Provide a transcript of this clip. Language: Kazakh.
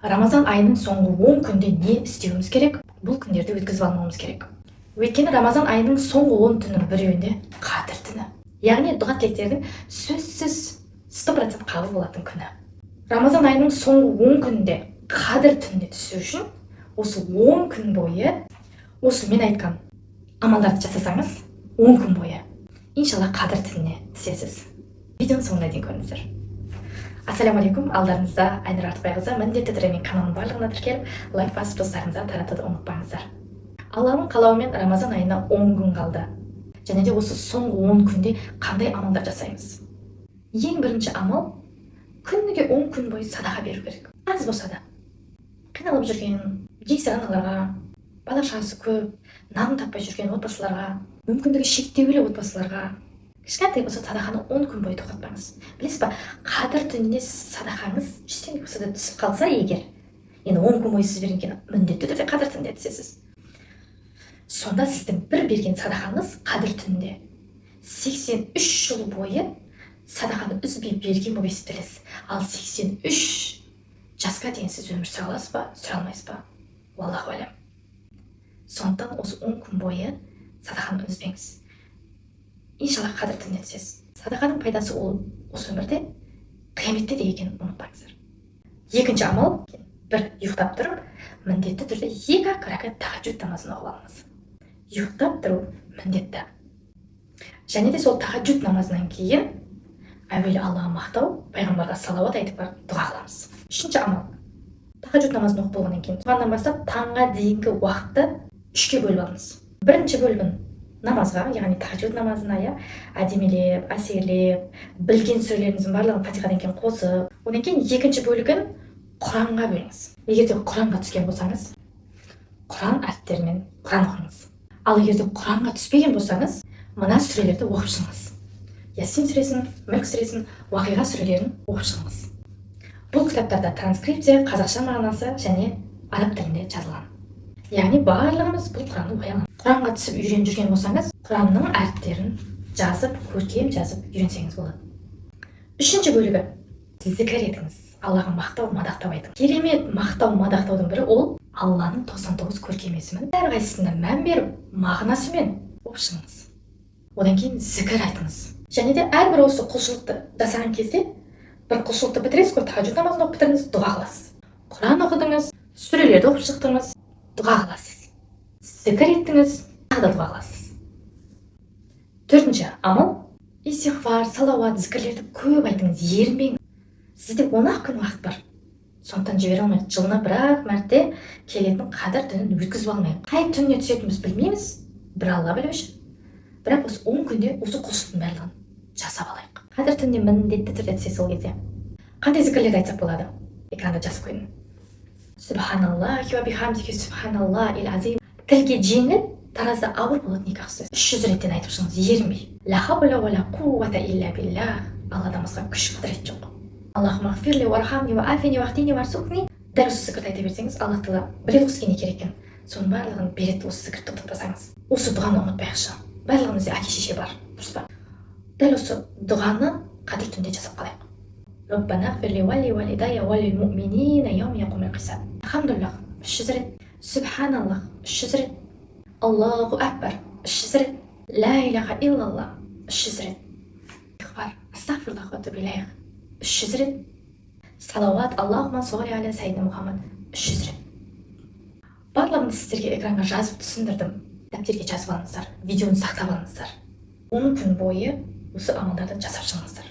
Рамазан айының соңғы 10 күнде не істеуіміз керек? Бұл күндерді өткізіп алмауымыз керек, өйткені Рамазан айының соңғы 10 түнінің біреуінде Қадір түні, яғни дұға тілектердің сөзсіз 100% қабыл болатын күні. Рамазан айының соңғы 10 күнінде Қадір түніне түсу үшін осы 10 күн бойы осы мен айтқан амалдарды жасасаңыз, 10 күн бойы, иншалла, Қадір түніне түсесіз. Видеоның соңына дейін көріңіздер. Ассалаумағалейкум! Алдарыңызда Айнұр Артықбайқызы. Міндетті түрде менің каналымның барлығына тіркеліп, лайк басып, достарыңызға таратуды ұмытпаңыздар. Алланың қалауымен Рамазан айына 10 күн қалды. Және де осы соңғы 10 күнде қандай амалдар жасаймыз? Ең бірінші амал: күніге 10 күн бойы садақа беру керек. Аз болса да, қиналып жүрген жесір аналарға, бала шағасы көп, нан таппай жүрген отбасыларға, мүмкіндігі шектеулі отбасыларға кішкентай болса, садақаны 10 күн бойы тоқтатпаңыз. Білесіз ба, Қадір түнінде садақаңыз 100 теңге болса да түсіп қалса егер, енді 10 күн бойы сіз берген кейін міндетті түрде Қадір түнінде түсесіз. Сонда сіздің бір берген садақаңыз Қадір түнінде 83 жыл бойы садақаны үзбей берген болып есептелесіз. Ал 83 жасқа дейін сіз өмір сүре аласыз ба, сүре алмайсыз ба, уаллаху әлем. Сондықтан осы 10 күн бойы садақаны үзбеңіз, иншалла, Қадір түніне түсесіз. Садақаның пайдасы ол осы өмірде, қияметте де екенін ұмытпаңыздар. Екінші амал: бір ұйықтап тұрып, міндетті түрде екі ақ рәкат тахаджуд намазын оқып алыңыз. Ұйықтап тұру міндетті. Және де сол тахаджуд намазынан кейін әуелі Аллаға мақтау, пайғамбарға салауат айтып барып, дұға қыламыз. Үшінші амал: тахаджуд намазын оқып болғаннан кейін, соғаннан бастап таңға дейінгі уақытты үшке бөліп алыңыз. Бірінші бөлігін намазға, яғни тахаджуд намазына, иә, әдемілеп, әсерлеп, білген сүрелеріңіздің барлығын фатихадан кейін қосып. Одан кейін екінші бөлігін Құранға бөліңіз. Егер де Құранға түскен болсаңыз, Құран әріптерімен Құран оқыңыз. Ал егер де Құранға түспеген болсаңыз, мына сүрелерді оқып шығыңыз: Ясин сүресін, Мүлк сүресін, Уақиға сүрелерін оқып шығыңыз. Бұл кітаптарда транскрипция, қазақша мағынасы және араб тілінде жазылған, яғни барлығымыз бұл Құранды оқи аламыз. Құранға түсіп үйреніп жүрген болсаңыз, Құранның әріптерін жазып, көркем жазып үйренсеңіз болады. Үшінші бөлігі: зікір етіңіз, Аллаға мақтау, мадақтау айтыңыз. Керемет мақтау, мадақтаудың бірі ол Алланың 99 көркем есімін әрқайсысына мән беріп, мағынасымен оқып шығыңыз. Одан кейін зікір айтыңыз. Және де әрбір осы құлшылықты жасаған кезде, бір құлшылықты бітіресіз ғой, тахаджуд намазын оқып бітірдіңіз, дұға қыласыз. Құран оқыдыңыз, сүрелерді оқып шықтыңыз, дұға қыласыз. Зікір еттіңіз, тағы да дұға қыласыз. Төртінші амал: истиғфар, салауат, зікірлерді көп айтыңыз, ерінбеңіз. Сізде 10 ақ күн уақыт бар, сондықтан жібере алмайық. Жылына бір ақ мәрте келетін Қадір түнін өткізіп алмайық. Қай түніне түсетінімізді білмейміз, бір Алла білуші. Бірақ осы 10 күнде осы құлшылықтың барлығын жасап алайық. Қадір түніне міндетті түрде түсесіз. Ол кезде қандай зікірлерді айтсақ болады? Экранда жазып қойдым. Субханаллахи уа бихамдихи, субханаллахил азим. Тілге жеңіл, таразда ауыр болатын екі ақ сөз. 300 реттен айтып шығыңыз ерінбей. Ла хаула уа ла қуата илля биллах. Алладан басқа күш, құдірет жоқ. Аллахумма ғфирли, уархамни, уа афини, уахдини, варзукни. Дәл осы зікірді айта берсеңіз, Аллах Тағала біледі ғой сізге не керек екенін, соның барлығын береді, осы зікірді тоқтатпасаңыз. Осы дұғаны ұмытпайықшы. Барлығымызда әке шеше бар, дұрыс па? Дәл осы дұғаны Қадір түнде жасап қалайық. Раббана ғфирли уа ли уалидайя уа лил муъминина яума яқумул қисаб. Алхамдулиллах 300 рет, субханаллах 300 рет, Аллаху акбар 300 рет, ла илаха иллаллах 300 рет, истиғфар, астағфируллах уа атубу илайх 300 рет, салауат, Аллахумма солли аля сайидина Мұхаммад 300 рет. Барлығын сіздерге экранға жазып түсіндірдім. Дәптерге жазып алыңыздар, видеоны сақтап алыңыздар. 10 күн бойы осы амалдарды жасап шығыңыздар.